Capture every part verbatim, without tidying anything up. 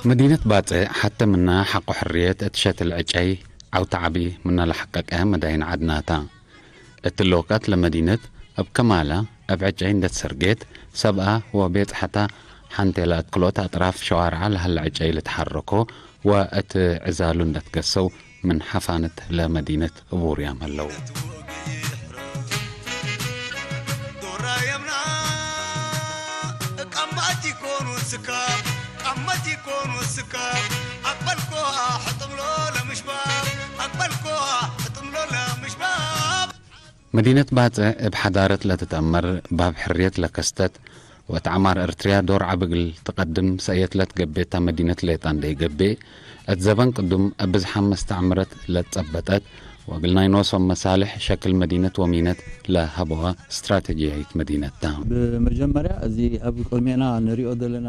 መዲነት ባጽዕ ሐቴ ምነ ሐቆ ሕርየት እት ሸትል ዕጨይ ዐውቲ ዐቢ ምነ ለሐቀቀ መዳይን ዐድና ተ። እትሊ ወቅት ለመዲነት እብ ከማለ እብ ዕጨይ እንዴ ትሰርጌት፣ ሰብአ ወቤጽሐተ ሐንቴ ለእት ክልኦት አጥራፍ ሸዋርዐ ለሀለ ዕጨይ ልትሐረኮ ወእት ዕዛሉ እንዴ ትገሰው ምን ሐፋነት ለመዲነት እቡርያም ሀለው። ዶራየምና ቀማት ይኮኑ ስካብ፣ ቀመት ይኮኑ ስካብ፣ አቅበልኮ ሕጥምሎ ለምሽባብ፣ አቅበልኮ ሕጥምሎ ለምሽባብ። መዲነት ባጽዕ እብ ሐዳረት ለትትአመር፣ ባብ ሕርየት ለከስተት፣ ወእት ዐማር ኤርትርያ ዶር ዐቢ እግል ትቀድም ሰእየት ለትገቤ እተ መዲነት ሌጣ እንዴ ኢገብእ፣ እት ዘበን ቅዱም እብ ብዝሓም መስተዕምረት ለትጸበጠት ወእግል ናይ ኖሶም መሳልሕ ሸክል መዲነት ወሚነት ለሀበዋ ስትራተጂያይት መዲነት ተ። ብመጀመርያ፣ እዚ ኣብ ቅድሜና ንሪኦ ዘለና፣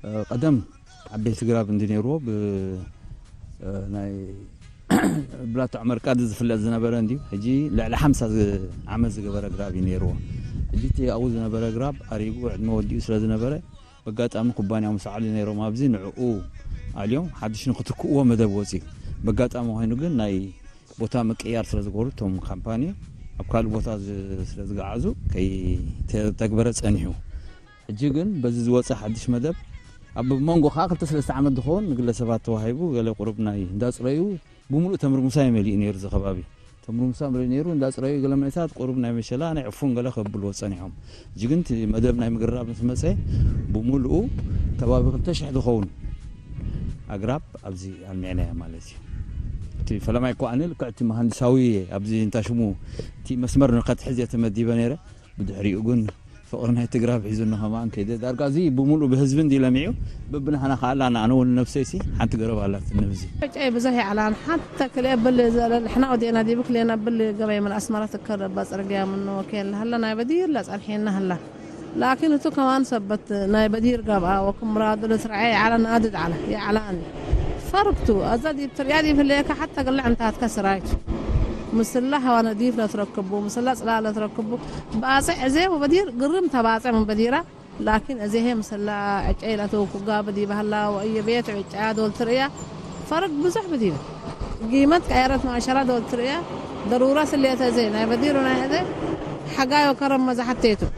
እ፣ ቀደም ዓበይቲ ግራብ እንዲ ነይርዎ፣ ብ-፣ እ፣ ናይ ብላታ ዑመር ቃዲ ዝፍለጥ ዝነበረ እንድዩ። ሕጂ ልዕሊ ሓምሳ ዝ-፣ ዓመት ዝገበረ ግራብ እዩ ነይርዎ። ሕጂ እቲ ኣብኡ ዝነበረ ግራብ ኣሪጉ ዕድመ ወዲኡ ስለ ዝነበረ፣ በጋጣሚ ኩባንያ ምስ ዓሊ ነይሮም ኣብዚ ንዕኡ ኣልዮም ሓድሽ ንክትክእዎ መደብ ወፂኡ። በጋጣሚ ኮይኑ ግን ናይ ቦታ ምቅያር ስለ ዝገበሩ እቶም ካምፓኒ ኣብ ካልእ ቦታ ዝ-፣ ስለ ዝገዓዙ ከይተተግበረ ጸኒሑ። ሕጂ ግን በዚ ዝወፀ ሓድሽ መደብ ኣብ መንጎ ከዓ ክልተ ሰለስተ ዓመት ዝኸውን ንግለሰባት ተዋሂቡ፣ ገለ ቁሩብ ናይ እንዳፅረዩ ብምሉእ ተምርምሳ እዩ መሊኡ ነይሩ። እዚ ከባቢ ተምርምሳ መሊኡ ነይሩ። እንዳፅረዩ ገለ መሬታት ቁሩብ ናይ መሸላ ናይ ዕፉን ገለ ከብልዎ ጸኒሖም። ሕጂ ግን እቲ መደብ ናይ ምግርራብ ምስ መጸ፣ ብምሉኡ ከባቢ ክልተ ሽሕ ዝኸውን ኣግራብ ኣብዚ ኣልሚዕናዮ ማለት እዩ። እቲ ፈለማይ እኮ ኣነ ልክዕ እቲ መሃንድሳዊ እየ ኣብዚ እንታ ሽሙ እቲ መስመር ንከትሕዝ እየ ተመዲበ ነይረ። ብድሕሪኡ ግን ፍቕሪ ናይቲ ግራብ ሒዙኒ ከማን ከይደ። ዳርጋ እዚ ብምሉእ ብህዝቢ እንዲ ለሚዑ፣ በብናህና ከኣላና፣ ኣነ ወልነፍሰይሲ ሓንቲ ገረብ ኣላትኒ ብዚ። ዕጨይ ብዘሕ ይዐላን፣ ሓተ ክልኤ ብል ዘለ፣ ንሕና ወዴና ዲብ ክልኤና ብል ገበይ ምን ኣስመረ ትከር እባ ጽርግያ ምኑ ወኬን ለሀለ ናይ በዲር ለጸንሔና ህላ። ላኪን እቱ ከማን ሰበት ናይ በዲር ገብአ ወክም ምራዱ ልትረዐ ይዐለ ናድድ ዐለ፣ ይዐላኒ። ፈርግ ቱ፣ አዘ ዲብ ትርእያ ዲብ ህሌከ ሐተ ግለ ዕንታትከ ስራይ ቱ። ምስለ ሀዋ ነዲፍ ለትረክቡ፣ ምስለ ጽላል ለትረክቡ፣ ባጽዕ እዜ ወበዲር ግርም ተ ባጽዕ ምን በዲራ፣ ላኪን እዜ ህዬ ምስለ ዕጨይ ለአተውኩ ጋብ ዲበ ሀላ ወእየ ቤት ዕጨያ ዶል ትርእያ፣ ፈርግ ብዙሕ ብዲበ። ጊመት ቀየረት ማሸራ ዶል ትርእያ፣ ደሩረት ህሌተ እዜ ናይ በዲር ወናይ እዜ ሐጋይ ወከረም መዘሐቴ ቱ።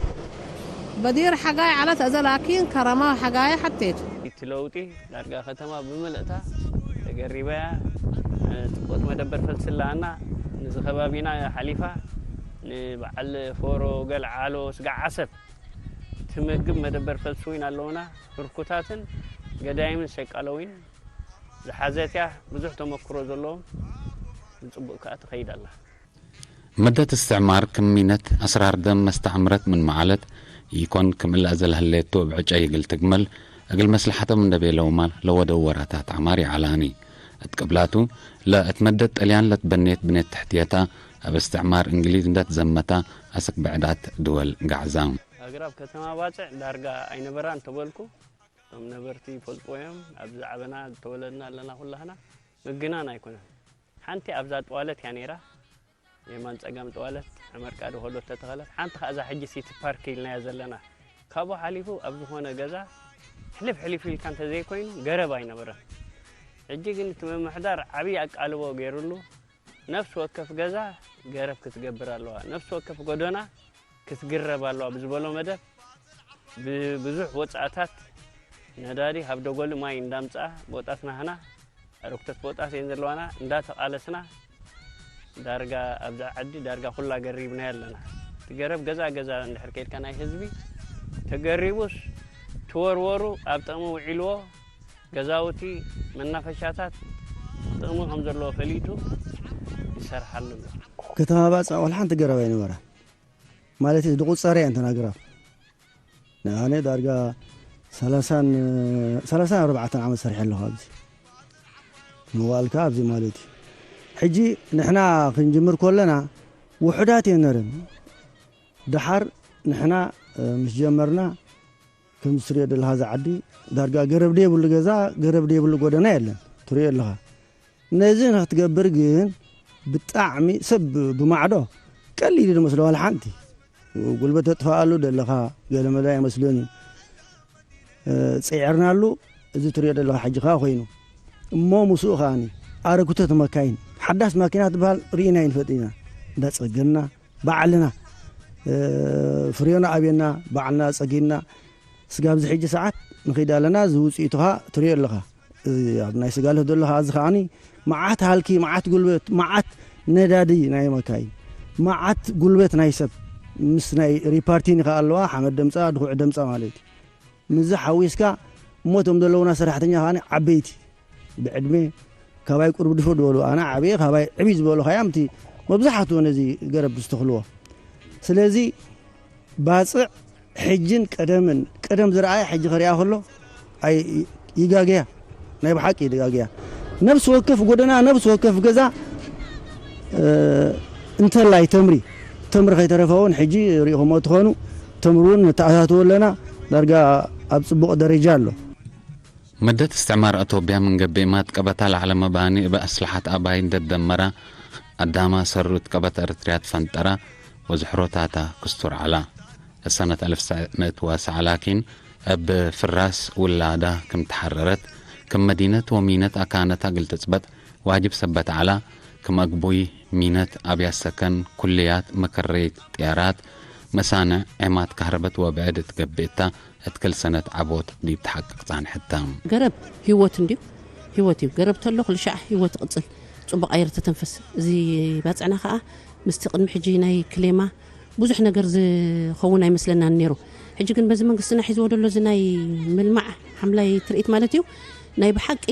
በዲር ሐጋይ ዐለት አዘ ላኪን ከረማ ሐጋየ ሐቴ ቱ። ኢቲ ለውጢ ዳርጋ ከተማ ብምልእታ ተገሪበያ፣ ጽቡቅ መደበር ፈልሲ ለአና፣ ንዚ ከባቢና ሐሊፋ፣ ንበዓል ፎሮ፣ ገልዓሎ፣ ስጋዕ ዓሰብ ትምግብ መደበር ፈልሲ ዊን አለውና፣ ህርኩታትን ገዳይምን ሸቃለዊን ዝሓዘትያ ብዙሕ ተመክሮ ዘለዎም ብጽቡቅ ከኣ ትኸይድ ኣላ። መደት እስትዕማር ክም ሚነት አስራር ደም መስተዕምረት ምን መዓለት ኢኮን፣ ክም እለ እዘ ለህሌቱ እብ ዕጨይ እግል ትግመል፣ እግል መስለሐቶም እንዴ ቤለውማ ለወደው ወራታት ዐማር ይዐላኒ። እት ቅብላቱ፣ ለእት መደት ጠልያን ለትበኔት ብኔት ተሕትየታ፣ እብ እስትዕማር እንግሊዝ እንዴ ትዘመታ፣ አስክ ብዕዳት ድወል ገዕዛ። አግራብ ከተማ ባጽዕ ዳርጋ ኣይነበራን ተበልኩ። እቶም ነበርቲ ይፈልጥዎ እዮም። ኣብዚ ዓበና፣ ዝተወለድና ኣለና ኩላህና ምግናን ኣይኮነን። ሓንቲ ኣብዛ ጥዋለት እያ ነይራ። የማን ጸጋም ጥዋለት፣ ዐመር ቃዲ ሆሎት ተተኸለት። ሓንቲ ከኣ እዛ ሕጂ ሲቲ ፓርክ ኢልናያ ዘለና። ካብኡ ሓሊፉ ኣብ ዝኾነ ገዛ ሕልፍ ሕልፍ ኢልካ እንተዘይኮይኑ ገረብ ኣይነበረን። ሕጂ ግን እቲ ምምሕዳር ዓብዪ ኣቃልቦ ገይሩሉ። ነፍሲ ወከፍ ገዛ ገረብ ክትገብር ኣለዋ፣ ነፍሲ ወከፍ ጎደና ክትግረብ ኣለዋ ብዝበሎ መደብ፣ ብብዙሕ ወጻእታት ነዳዲ ካብ ደጎሊ ማይ እንዳምጽኣ፣ ቦጣት ናህና፣ ርክተት ቦጣት እየን ዘለዋና፣ እንዳተቃለስና፣ ዳርጋ ኣብዛ ዓዲ ዳርጋ ኩላ ገሪብናያ ኣለና። እቲ ገረብ ገዛ ገዛ እንድሕር ከይድካ ናይ ህዝቢ ተገሪቡስ፣ ትወርወሩ ኣብ ጥቕሚ ውዒልዎ፣ ገዛውቲ፣ መናፈሻታት ጥቕሚ ከም ዘለዎ ፈሊጡ ይሰርሓሉ ኣሎ። ከተማ ባጽዕ ወላ ሓንቲ ገረብ ኣይነበራን። ማለት ድቁጸር እያ እንተና ግራብ። ንኣነ ዳርጋ ሰላሳን፣ ሰላሳን ኣርባዕተን ዓመት ሰርሐ ኣለኹ ኣብዚ። መዋእልካ ኣብዚ ማለት እዩ። ሕጂ ንሕና ክንጅምር ከለና ውሑዳት እየን ነረን። ደሓር ንሕና፣ እ፣ ምስ ጀመርና፣ ከምዚ ትርእዮ ዘለኻ፣ እዛ ዓዲ ዳርጋ ገረብ ደይብሉ ገዛ፣ ገረብ ደይብሉ ጎደና የለን። ትርእዮ ኣለኻ። ነዚ ንክትገብር ግን ብጣዕሚ ሰብ ብማዕዶ ቀሊል እዩ ዝመስሎ፣ ዋላ ሓንቲ። ጉልበት ተጥፍኣሉ ዘለኻ ገለ መለ ኣይመስሎን እዩ። እ፣ ጸዒርናሉ፣ እዚ ትርእዮ ዘለኻ ሕጂ ከኣ ኮይኑ። እሞ ምስኡ ከኣኒ ኣረጉተት መካይን፣ ሓዳስ ማኪናት ትበሃል ርኢና ኣይንፈልጥን ኢና። እንዳ ጸገና ባዕልና፣ እ፣ ፍሬና ኣብየና፣ ባዕልና ጸጊና። ስጋብ እዚ ሕጂ ሰዓት ንኸይድ ኣለና፣ እዚ ውጽኢቱ ከኣ ትርእዮ ኣለኻ። እዚ ኣብ ናይ ስጋ ለህ ዘሎ ከኣ፣ እዚ ከኣኒ መዓት ሃልኪ፣ መዓት ጉልበት፣ መዓት ነዳዲ ናይ መካይን፣ መዓት ጉልበት ናይ ሰብ፣ ምስ ናይ ሪፓርቲን ከኣ ኣለዋ፣ ሓመድ ደምጻ፣ ድኹዕ ደምጻ ማለት እዩ። ምስዚ ሓዊስካ እሞ፣ እቶም ዘለዉና ሰራሕተኛ ከኣ ዓበይቲ ብዕድመ፣ ካባይ ቁሩብ ድፍእ ዝበሉ፣ ኣነ ዓብየ፣ ካባይ ዕብይ ዝበሉ ከኣ እምቲ መብዛሕትኡ ነዚ ገረብ ዝተኽልዎ። ስለዚ ባጽዕ ሕጅን ቀደምን፣ ቀደም ዝረኣየ ሕጂ ክርኣ ከሎ ኣይ-፣ ይጋገያ፣ ናይ ብሓቂ ይጋገያ። ነፍሲ ወከፍ ጎደና፣ ነፍሲ ወከፍ ገዛ፣ እ፣ እንተላይ ተምሪ፣ ተምሪ ከይተረፈ እውን ሕጂ ርኢኹሞ ትኾኑ፣ ተምሪ እውን ነተኣታትዎ ኣለና፣ ዳርጋ ኣብ ጽቡቕ ደረጃ ኣሎ። መደት እስትዕማር አቶብያ ምን ገብእ ማትቀበታ ለዐለ መባኒ እበ አስለሐት አባይ እንዴ ደመራ፣ አዳማ ሰሩ እት ቀበት ኤረትርያ ትፈንጠራ ወዝሕሮታታ ክስቱር ዐላ። እት ሰነት አልፍ ተስዕ ምእት ወሰዐ ላኪን፣ እብ ፍራስ ውላዳ ክም ተሐረረት፣ ክም መዲነት ወሚነት አካነታ እግል ትጽበጥ ዋጅብ ሰበት ዐላ። ክም አግቡይ፣ ሚነት፣ አብያት ሰከን፣ ኩልያት፣ መከረይት ጥያራት፣ መሳንዕ፣ ዔማት ካህረበት ወብዕድ እት ገብእ እተ፣ እት ክል ሰነት ዐቦት ዲብ ተሐቅቅ ጸንሐት ተ። ገረብ ህይወት እንድዩ፣ ህይወት እዩ። ገረብ ተሎ ክል ሻዕ ህይወት ይቅጽል፣ ጽቡቅ አየር ተተንፈስ። እዚ ባጽዕና ከኣ ምስቲ ቅድሚ ሕጂ ናይ ክሌማ ብዙሕ ነገር ዝኸውን ኣይመስለናን ነይሩ። ሕጂ ግን በዚ መንግስትና ሒዝዎ ደሎ እዚ ናይ ምልማዕ ሓምላይ ትርኢት ማለት እዩ፣ ናይ ብሓቂ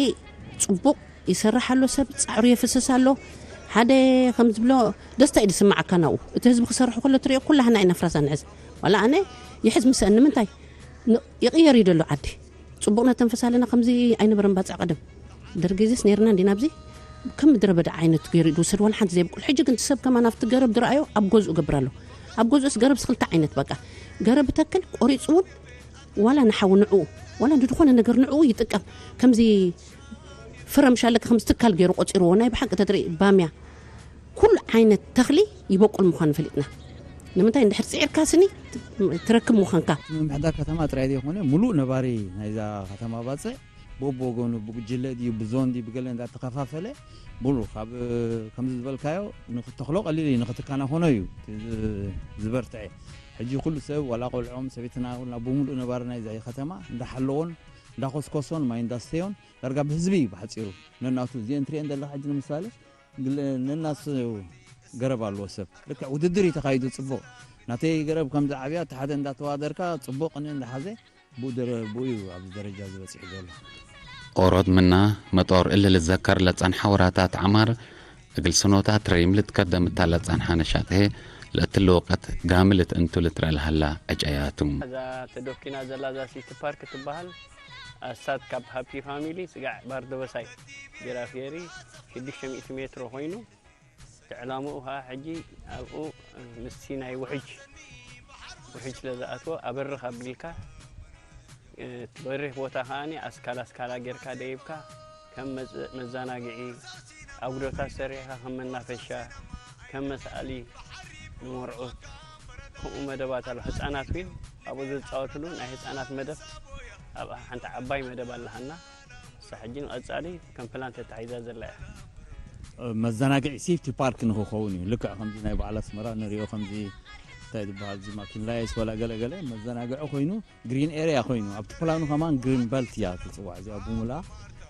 ጽቡቅ ይሰርሕ ኣሎ፣ ሰብ ጻዕሩ የፍስስ ኣሎ። ሓደ ከም ዝብሎ ደስታ እዩ ዝስምዓካ ናብኡ። እቲ ህዝቢ ክሰርሕ ከሎ ትሪኦ ኩላህና ኢና ፍራስ ኣንሕዝ። ዋላ ኣነ ይሕዝ ምሰአኒ፣ ንምንታይ ን-፣ ይቕየር እዩ ደሎ ዓዲ። ጽቡቕ ነተንፍስ ኣለና፣ ከምዚ ኣይነበረን ባጽዕ ቀደም። ደርጊ ጊዜስ ነይርና እንዲና ኣብዚ ከም ምድረ በዳ ዓይነት ገይሩ እዩ ዝውሰድ፣ ዋላ ሓንቲ ዘይብቁል። ሕጂ ግን እቲ ሰብ ከማን ኣብቲ ገረብ ዝረኣዮ ኣብ ገዝኡ ገብር ኣሎ። ኣብ ገዝኡስ ገረብስ ክልተ ዓይነት በቃ። ገረብ ተክል ቆሪጹ እውን ዋላ ንሓዊ ንዕኡ፣ ዋላ ንድኾነ ነገር ንዕኡ ይጥቀም። ከምዚ ፍረ ምሻለከ ከምዚ ትካል ገይሩ ቆጺርዎ። ናይ ብሓቂ ተትርኢ ባምያ ኩሉ ዓይነት ተኽሊ ይበቁል ምዃኑ ፈሊጥና። ንምንታይ እንድሕር ጽዒርካ ስኒ ትረክብ ምዃንካ። ምምሕዳር ከተማ ጥራይ ዘይኮነ፣ ሙሉእ ነባሪ ናይዛ ከተማ ባጽዕ በብወገኑ፣ ብጉጅለ ድዩ፣ ብዞን ድዩ፣ ብገለ እንዳተኸፋፈለ፣ ሙሉእ ካብ፣ ከምዚ ዝበልካዮ፣ ንክተኽሎ ቀሊል እዩ፣ ንክትከናኸኖ እዩ ዝ-፣ ዝበርትዐ። ሕጂ ኩሉ ሰብ፣ ዋላ ቆልዖም፣ ሰቤትና፣ ኩልና ብሙሉእ ነባሪ ናይዛ ከተማ እንዳሓለዎን፣ እንዳኮስኮሶን፣ ማይ እንዳስተዮን፣ ዳርጋ ብህዝቢ እዩ ብሓጺሩ። ነናቱ እዚአን ትሪአን ዘለኻ ሕጂ ንምሳሌ፣ ግለ-፣ ነናስ ገረብ ኣለዎ ሰብ። ልክዕ ውድድር እዩ ተኻይዱ ጽቡቕ። ናተይ ገረብ ከምዚ ዓብያ፣ እቲ ሓደ እንዳተዋደርካ ጽቡቕ ቅንኢ እንዳሓዘ፣ ብኡ ደረ-፣ ብኡ እዩ ኣብዚ ደረጃ ዝበጽሕ ዘሎ። ኦሮት ምና መጦር እሊ ልዘከር ለጸንሐ ወራታት ዐማር፣ እግል ስኖታት ረይም ልትከደም እታ ለጸንሐ ነሻጥ ህዬ፣ ለእትሊ ወቀት ጋሚ ልትእንቱ ልትረአ ለሀላ ዕጨያቱ። እዛ ተዶኪና ዘላ እዛ ሲቲ ፓርክ ትበሃል። አሳት ካብ ሃፒ ፋሚሊ ስጋዕ ባርዶበሳይ ጅራፍ ጌሪ ሽዱሽተ ሚእቲ ሜትሮ ኮይኑ፣ እቲ ዕላምኡ ኸዓ ሕጂ ኣብኡ ምስቲ ናይ ውሕጅ፣ ውሕጅ ለዝኣትዎ ኣበርኽ ኣቢልካ፣ እቲ በሪኽ ቦታ ኸዓኒ ኣስካል ኣስካላ ጌርካ ደይብካ፣ ከም መዝ-፣ መዛናግዒ፣ ኣጉዶታት ሰሪሕካ ከም መናፈሻ፣ ከም መስኣሊ ንመርዑት፣ ከምኡ መደባት ኣሎ። ህጻናት ዊን ኣብኡ ዝጻወትሉ ናይ ህጻናት መደብ ኣብ ሓንቲ ዓባይ መደብ ኣለሃና። እሳ ሕጂ ንቐጻሊ ከም ፕላን ተታሒዛ ዘላ እያ። መዘናግዒ ሴፍቲ ፓርክ ንክኸውን እዩ። ልክዕ ከምዚ ናይ በዓል ኣስመራ ንሪኦ ከምዚ እንታይ ዝበሃል እዚ ማኪን ላይስ ወላ ገለ ገለ መዘናግዒ ኮይኑ ግሪን ኤሪያ ኮይኑ ኣብቲ ፕላኑ ከማን ግሪን በልት እያ ትጽዋዕ። እዚኣ ብሙላ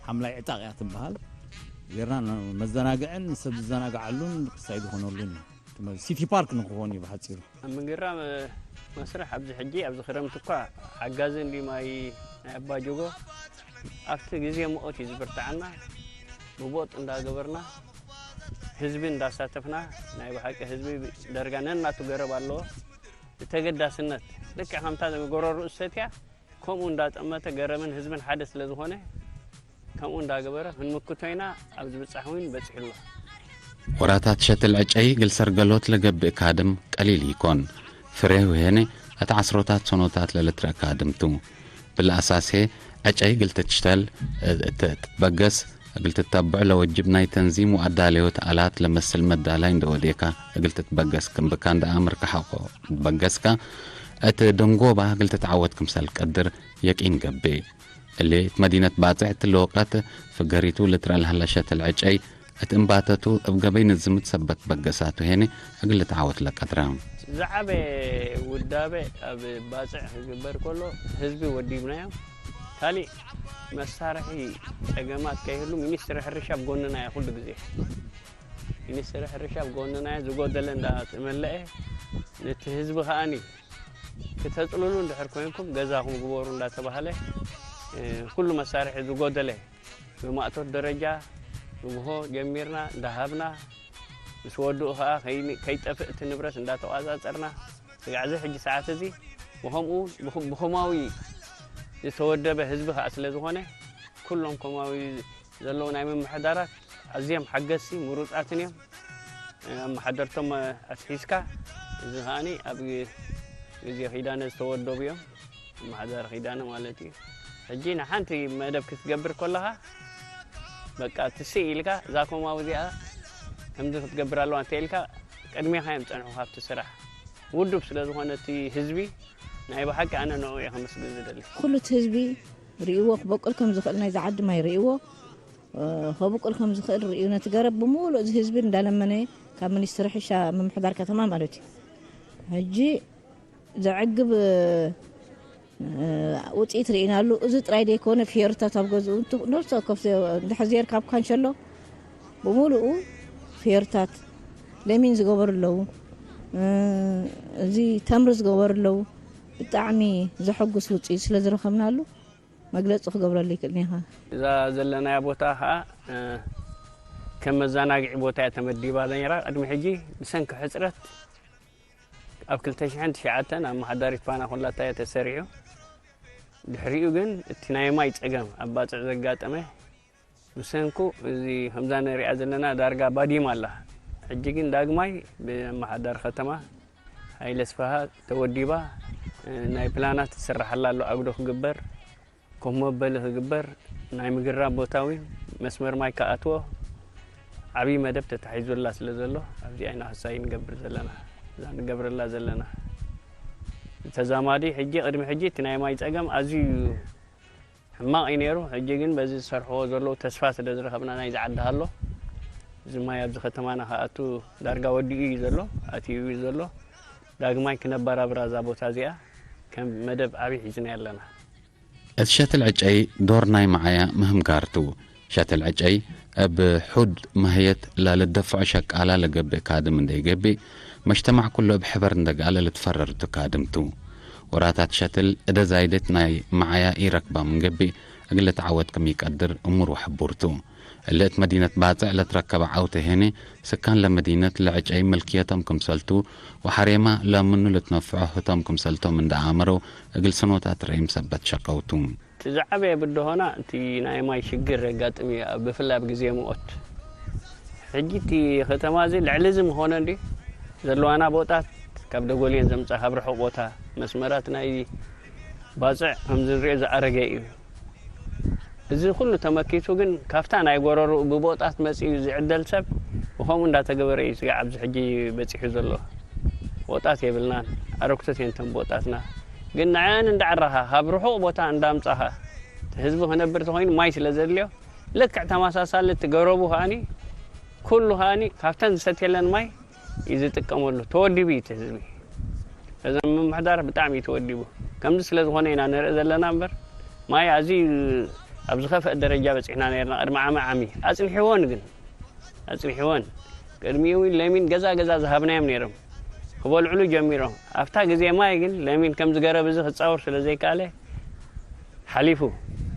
ሓምላይ ዕጣቕ እያ ትበሃል። ጌርና መዘናግዕን ሰብ ዝዘናግዓሉን ክሳይ ዝኾነሉን እዩ። ሲቲ ፓርክ ንክኾን እዩ ብሓጺሩ። ኣብ ምንግራ መ-፣ መስርሕ ኣብዚ ሕጂ፣ ኣብዚ ክረምቲ እኳ ሓጋዚ እንዲ ማይ ናይ ኣባጆጎ ኣብቲ ግዜ ምኦት እዩ ዝብርትዓና። ብቦጥ እንዳገበርና፣ ህዝቢ እንዳሳተፍና፣ ናይ ብሓቂ ህዝቢ ደርጋ ነናቱ ገረብ ኣለዎ። ብተገዳስነት፣ ልክዕ ከምታ ጎረርኡ ዝሰትያ፣ ከምኡ እንዳጠመተ ገረብን ህዝብን ሓደ ስለ ዝኾነ፣ ከምኡ እንዳገበረ ክንምክቶ ኢና፣ ኣብ ዝብጻሕ እውን በጺሑ ኣሎ። ወራታት ሸትል ዕጨይ እግል ሰርገሎት ለገብእ ካድም ቀሊል ኢኮን። ፍሬሁ ሄነ እት ዐስሮታት ሰኖታት ለልትረአ ካድም ቱ። ብለአሳስ ህዬ፣ ዕጨይ እግል ትትሽተል፣ እት ትትበገስ፣ እግል ትተብዖ ለወጅብ ናይ ተንዚም ወአዳለዮት አላት ለመስል መዳላይ እንዴ ወዴካ እግል ትትበገስ ክም ብካ እንዴ አምርካ ሐቆ ትበገስካ፣ እት ደንጎባ እግል ትትዐወት ክምሰል ቀድር የቂን ገብእ። እሊ እት መዲነት ባጽዕ እትሊ ወቀት ፍገሪቱ ልትረአ ለሀለ ሸትል ዕጨይ እት እንባተቱ እብ ገበይ ንዝምት ሰበት በገሳቱ ሄነ እግል ልትዓወት ለቀድረ። ዘዐበ ውዳበ እብ ባጽዕ ክግበር ከሎ ህዝቢ ወዲብናዮ። ካልእ መሳርሒ ጸገማት ከይህሉ ሚኒስትሪ ሕርሻ እብ ጎንናየ ኩሉ ግዜ። ሚኒስትሪ ሕርሻ እብ ጎንናየ ዝጎደለ እንዳትመለአ ንቲ ህዝቢ ከኣኒ ክተጽልሉ እንድሕር ኮይንኩም ገዛኹም ግበሩ እንዳተባህለ፣ እ፣ ኩሉ መሳርሒ ዝጎደለ ብማእቶት ደረጃ ንግሆ ጀሚርና እንዳሃብና፣ ምስ ወድኡ ከኣ ከይ-፣ ከይጠፍእ እቲ ንብረት እንዳተቋጻጸርና፣ ስጋዕ እዚ ሕጂ ሰዓት እዚ ብኸምኡ ብኹ-፣ ብኸማዊ ዝተወደበ ህዝቢ ከኣ ስለ ዝኾነ፣ ኩሎም ከማዊ ዘለዉ ናይ ምምሕዳራት ኣዝዮም ሓገዝቲ ምሩጻትን እዮም። ኣመሓደርቶም ኣትሒዝካ፣ እዚ ከኣኒ ኣብ ግዜ ኪዳነ ዝተወደቡ እዮም። ኣመሓዳሪ ኪዳነ ማለት እዩ። ሕጂ ንሓንቲ መደብ ክትገብር ከለኻ፣ በቃ ትስእ ኢልካ፣ እዛ ኮማዊ እዚኣ ከምዚ ክትገብር ኣለዋ እንተ ኢልካ፣ ቅድሜኻ እዮም ዝጸንሑ ካብቲ ስራሕ። ውዱብ ስለ ዝኾነ እቲ ህዝቢ፣ ናይ ብሓቂ ኣነ ንዕኡ እየ ከመስግን ዝደሊ። ኩሉ እቲ ህዝቢ ርእይዎ ክበቁል ከም ዝኽእል ናይዚ ዓዲ ማይ ርእይዎ፣ እ፣ ከብቁል ከም ዝኽእል ርእዩ። ነቲ ገረብ ብምሉእ እዚ ህዝቢ እንዳለመነ ካብ ሚኒስትሪ ሕርሻ ምምሕዳር ከተማ ማለት እዩ። ሕጂ ዘዕግብ፣ እ፣ ውጽኢት ርኢናሉ። እዚ ጥራይ ዘይኮነ ፍዮርታት ኣብ ገዝኡ እንቱ-፣ ነፍሲ ወከፍ ዘ-፣ እንድሕር ዜርካ ኣብ ካንሸሎ ብምሉኡ ፍዮርታት ለሚን ዝገበሩ ኣለዉ። እ፣ እዚ ተምሪ ዝገበሩ ኣለዉ። ብጣዕሚ ዘሐጉስ ውጽኢት ስለ ዝረኸብናሉ መግለጺ ክገብረሉ ይክእልኒ ኢኻ። እዛ ዘለናያ ቦታ ኸኣ፣ እ፣ ከም መዘናግዒ ቦታ እያ ተመዲባ ነይራ። ቅድሚ ሕጂ ብሰንኪ ሕጽረት ኣብ ክልተ ሽሕን ትሽዓተን ኣመሓዳሪት ፋና ኩላታ እያ ተሰሪዑ። ድሕሪኡ ግን እቲ ናይ ማይ ጸገም ኣብ ባጽዕ ዘጋጠመ ብሰንኩ እዚ ከምዛ ንሪኣ ዘለና ዳርጋ ባዲም ኣላ። ሕጂ ግን ዳግማይ ብኣመሓዳሪ ከተማ ሃይለ ስፍሃ ተወዲባ፣ እ፣ ናይ ፕላናት ትስራሓላ ኣሎ፣ ኣግዶ ክግበር፣ ኮፍ መበሊ ክግበር፣ ናይ ምግራብ ቦታ እውን መስመር ማይ ከኣትዎ ዓብዪ መደብ ተታሒዙላ ስለ ዘሎ፣ ኣብዚ ኣይና ሕሳይ ንገብር ዘለና፣ እዛ ንገብረላ ዘለና። ተዛማዲ ሕጂ፣ ቅድሚ ሕጂ እቲ ናይ ማይ ጸገም ኣዝዩ ሕማቕ እዩ ነይሩ። ሕጂ ግን በዚ ዝሰርሕዎ ዘለዉ ተስፋ ስለ ዝረኸብና ናይዚ ዓዲ ሃሎ፣ እዚ ማይ ኣብዚ ከተማና ከኣቱ ዳርጋ ወዲኡ እዩ ዘሎ፣ ኣትዩ እዩ ዘሎ። ዳግማይ ክነበራብራ እዛ ቦታ እዚኣ ከም መደብ ዓቢ ሒዝናያ ኣለና። እት ሸትል ዕጨይ ዶር ናይ መዓያ ምህም ጋር ቱ። ሸትል ዕጨይ እብ ሑድ ማህየት ለልደፍዖ ሸቃላ ለገብእ ካድም እንዴ ገብእ፣ መጅተማዕ ኩሉ እብ ሕበር እንዴ ገአ ለልትፈረር ቱ ካድም ቱ። ወራታት ሸትል እደ ዛይደት ናይ መዓያ ኢረክባ ምን ገብእ፣ እግል ልትዓወት ክም ኢቀድር እሙር ወሕቡር ቱ። እሊ እት መዲነት ባጽዕ ለትረከበ ዐውተ ሄነ፣ ስካን ለመዲነት ለዕጨይ ምልክየቶም ክምሰልቱ ወሐሬማ ለምኑ ልትነፍዖ ህቶም ክምሰልቶም እንደ አመረው እግል ስኖታት ረይም ሰበት ሸቀውቱ። ትዘዐበ ብደሆና እቲ ናይ ማይ ሽግር የጋጥም እዩ፣ ብፍላይ ኣብ ግዜ ሙኦት። ሕጂ እቲ ከተማ እዚ ልዕሊ እዚ ምኾነ እንዲ ዘለዋና ቦጣት ካብ ደጎልየን ዘምጻ ካብ ርሑቕ ቦታ መስመራት ናይ ባጽዕ ከም ዝንሪኦ ዝኣረገ እዩ። እዚ ኩሉ ተመኪቱ ግን፣ ካብታ ናይ ጎረርኡ ብቦጣት መጺኡ ዝዕደል ሰብ፣ ብኸምኡ እንዳተገበረ እዩ ስጋዕ ኣብዚ ሕጂ በጺሑ ዘሎ። ቦጣት የብልናን፣ ኣረግቶት እየን ተን ቦጣትና። ግን ንዐን እንዳዕራኻ፣ ካብ ርሑቕ ቦታ እንዳምጻኻ፣ እቲ ህዝቢ ክነብር ተኾይኑ ማይ ስለ ዘድልዮ፣ ልክዕ ተመሳሳሊ እቲ ገረቡ ከኣኒ፣ ኩሉ ከኣኒ ካብተን ዝሰትየለን ማይ እዩ ዝጥቀመሉ። ተወዲቡ እዩ እቲ ህዝቢ። እዞም ምምሕዳር ብጣዕሚ እዩ ተወዲቡ። ከምዚ ስለ ዝኾነ ኢና ንርኢ ዘለና እምበር፣ ማይ ኣዝዩ ኣብ ዝኸፍአ ደረጃ በጺሕና ነይርና ቅድሚ ዓመ ዓሚ። ኣጽኒሕዎን ግን፣ ኣጽኒሕዎን። ቅድሚኡ እውን ለሚን ገዛ ገዛ ዝሃብናዮም ነይሮም። ክበልዕሉ ጀሚሮም። ኣብታ ግዜ ማይ ግን ለሚን ከምዚ ገረብ እዚ ክጻወር ስለ ዘይከኣለ ሓሊፉ።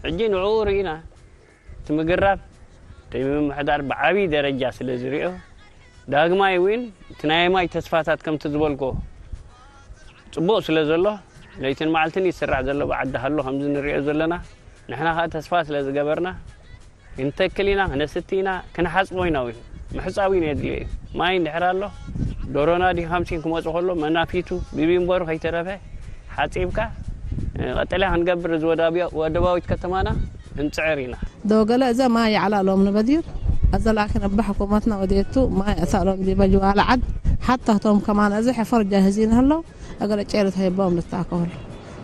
ሕጂ ንዕኡ ርኢና። እቲ ምግራብ፣ እቲ ምምሕዳር ብዓብዪ ደረጃ ስለ ዝሪኦ፣ ዳግማይ እውን እቲ ናይ ማይ ተስፋታት ከምቲ ዝበልኮ ጽቡቕ ስለ ዘሎ፣ ለይትን መዓልትን ይስራሕ ዘሎ ብዓዲ ሃሎ ከምዚ ንሪኦ ዘለና፣ ንሕና ኸኣ ተስፋ ስለ ዝገበርና፣ ክንተክል ኢና፣ ክነስቲ ኢና፣ ክንሓጽቦ ኢና እውን። ምሕጻብ እውን የድልዮ እዩ። ማይ እንድሕር ኣሎ፣ ዶሮና ድዩ ሃምሲን ክመጹ ከሎ፣ መናፊቱ፣ ብቢንበሩ ከይተረፈ፣ ሓጺብካ፣ እ፣ ቀጠልያ ክንገብር እዚ ወዳብያ-፣ ወደባዊት ከተማና ክንጽዕር ኢና። ዶ ገለ እዘ ማይ ይዓላ ሎም ንበዲር፣ አዘ ላኪን እበ ሕኩመትና ወዴቱ ማይ አሳሎም ዲበ ጅዋለ ዐድ፣ ሐታ ህቶም ከማን እዘ ሕፈር ጃህዚን ህለው፣ እግለ ጨርት ሀይቦም ልታከሁል።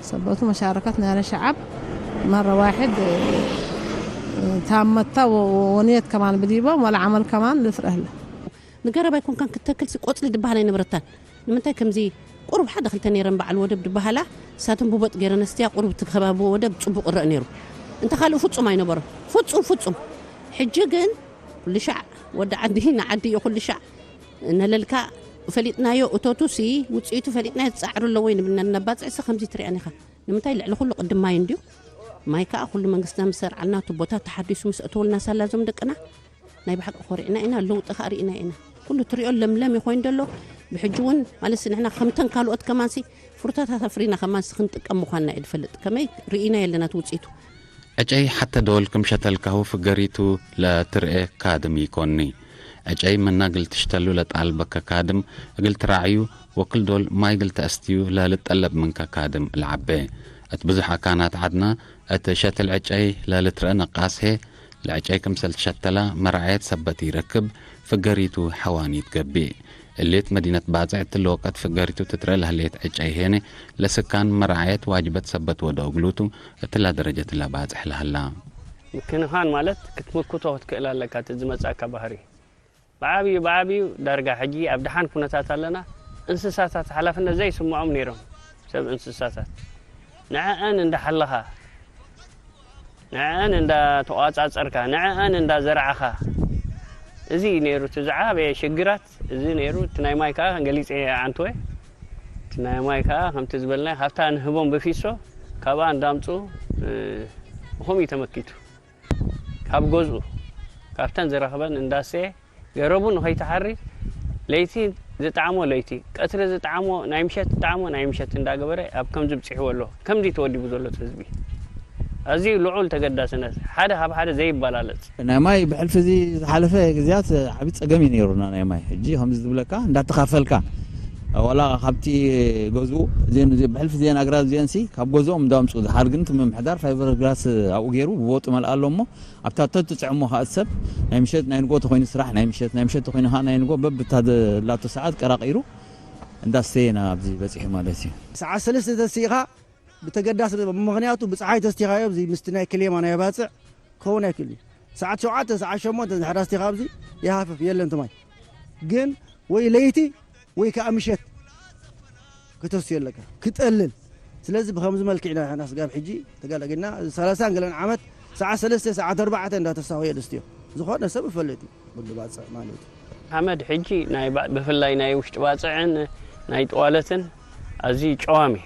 ሰበቱ መሻረከት ናይነ ሸዐብ መረ ዋሕድ ታመታ ወ-፣ ወንየት ከማን ብዲቦም ወለዐመል ከማን ልትረህለ። ንገረብ ኣይኮንካን ክተክል ሲ ቆጽሊ ድበሃል ኣይነብረታን። ንምንታይ ከምዚ ቁሩብ ሓደ ክልተ ነይረን በዓል ወደብ ድበሃላ፣ ሳትን ቡበጥ ገይረን ኣስትያ ቁሩብ እቲ ከባቢ ወደብ ጽቡቅ እረእ ነይሩ። እንተ ካልእ ፍጹም ኣይነበሮን። ፍጹም፣ ፍጹም። ሕጂ ግን ኩሉ ሻዕ ወዲ ዓዲ ንዓዲ እዩ፣ ኩሉ ሻዕ ነለልካ ፈሊጥናዮ እቶቱ ሲ ውጽኢቱ ፈሊጥናዮ ትጻዕሩ ኣለዎ ይንብልና ነባጽዕ ሲ ከምዚ ትሪኣን ኢኻ። ንምንታይ ልዕሊ ኩሉ ቅድም ማይ እንድዩ። ማይ ከኣ ኩሉ መንግስትና ምስ ሰርዓልና ቱቦታት ተሓዲሱ ምስ ኣተወልና ሳላ ዞም ደቅና ናይ ብሓቂ ኮሪዕና ኢና፣ ለውጢ ከኣ ርኢና ኢና። ኩሉ ትሪኦ ለምለም ይኮይን ደሎ። ብሕጂ እውን ማለትሲ ንሕና ከምተን ካልኦት ከማንሲ ፍሩታታት ኣፍሪና ከማንሲ ክንጥቀም ምዃንና እዩ ድፈልጥ። ከመይ ርኢና የለና እቲ ውጽኢቱ። ዕጨይ ሐተ ዶል ክም ሸተልካሁ ፍገሪቱ ለትርኤ ካድም ኢኮኒ። ዕጨይ ምና እግል ትሽተሉ ለጣልበከ ካድም እግል ትራዕዩ ወክል ዶል ማይ እግል ተአስትዩ ለልጠለብ ምንከ ካድም ለዐቤ። እት ብዙሕ አካናት ዐድነ እት ሸትል ዕጨይ ለልትረአ ነቃስ ህዬ፣ ለዕጨይ ክምሰል ትሸተላ መራዐየት ሰበት ኢረክብ፣ ፍገሪቱ ሐዋኒት ገብእ። እሊት መዲነት ባጽዕ እትሊ ወቀት ፍገሪቱ ትትረአ ለህሌት ዕጨይ ሄነ፣ ለስካን መራዐየት ዋጅበት ሰበት ወደ እግሉቱ፣ እትላ ደረጀትላ ባጽሕ ለህላ። ምክንኻን ማለት ክትምክቶ ትክእል ኣለካ፣ ትዝመጽአካ ባህሪ። ብዓብዩ፣ ብዓብዩ ዳርጋ ሕጂ ኣብ ደሓን ኩነታት ኣለና። እንስሳታት ሓላፍነት ዘይስምዖም ነይሮም፣ ሰብ እንስሳታት። ንዐአን እንዳ ሓለኻ፣ ንዐአን እንዳ ተቋጻጸርካ፣ ንዐአን እንዳ ዘርዓኻ፣ እዚ እዩ ነይሩ እቲ ዝዓበየ ሽግራት፣ እዚ ነይሩ። እቲ ናይ ማይ ከኣ ገሊጸ ዓንትወ። እቲ ናይ ማይ ከኣ ከምቲ ዝበልናዮ፣ ካብታ ንህቦም ብፊሶ፣ ካብኣ እንዳምጹ፣ እ፣ ብኸምኡ እዩ ተመኪቱ። ካብ ገዝኡ፣ ካብተን ዝረኽበን እንዳሰየ፣ ገረቡ ንኸይተሓሪ፣ ለይቲ ዝጠዓሞ ለይቲ፣ ቀትሪ ዝጠዓሞ፣ ናይ ምሸት ዝጠዓሞ ናይ ምሸት እንዳገበረ፣ ኣብ ከምዚ ብጺሕዎ ኣሎ። ከምዚ ተወዲቡ ዘሎ እቲ ህዝቢ። ኣዝዩ ልዑል ተገዳስነት፣ ሓደ ካብ ሓደ ዘይበላለጽ። ናይ ማይ ብሕልፊ እዚ ዝሓለፈ ግዜያት ዓቢ ጸገም እዩ ነይሩና፣ ናይ ማይ። ሕጂ ከምዚ ዝብለካ፣ እንዳተኻፈልካ፣ ዋላ ካብቲ ገዝኡ፣ እዚአን፣ እዚ ብሕልፊ እዚአን ኣግራብ እዚአንሲ፣ ካብ ገዝኦም እንዳምጽኡ፣ ድሓር ግን እቲ ምምሕዳር ፋይበር ግራስ ኣብኡ ገይሩ፣ ብቦጥ መልኣ ኣሎ እሞ፣ ኣብታ ተትጽዕሞ ከኣ ሰብ ናይ ምሸት ናይ ንግሆ ተኾይኑ ስራሕ ናይ ምሸት፣ ናይ ምሸት ተኾይኑ ከኣ ናይ ንግሆ በብታ ዘላቶ ሰዓት ቀራቂሩ እንዳስተየና ኣብዚ በጺሑ ማለት እዩ። ሰዓት ሰለስተ ተሲእኻ ብተገዳስ፣ ምኽንያቱ ብጸሓይ ተስቲኻዮ ኣብዚ ምስቲ ናይ ክሌማ ናይ ባጽዕ ክኸውን ኣይክእልን እዩ። ሰዓት ሸውዓተ፣ ሰዓት ሸሞንተ እንድሕር ኣስቲኻ ኣብዚ ይሃፍፍ የለን እቲ ማይ። ግን ወይ ለይቲ ወይ ከኣ ምሸት ክተስዮ ኣለካ፣ ክጠልል። ስለዚ ብኸምዚ መልክዕ ኢና ንሕና ስጋብ ሕጂ ተጋላጊልና። ሰላሳን ገለን ዓመት ሰዓት ሰለስተ፣ ሰዓት ኣርባዕተ እንዳተሳወየ ደስትዮ። ዝኾነ ሰብ ይፈልጥ እዩ፣ ወዲ ባጽዕ ማለት እዩ። ሓመድ ሕጂ ናይ ባ-፣ ብፍላይ ናይ ውሽጢ ባጽዕን ናይ ጥዋለትን ኣዝዩ ጨዋም እዩ።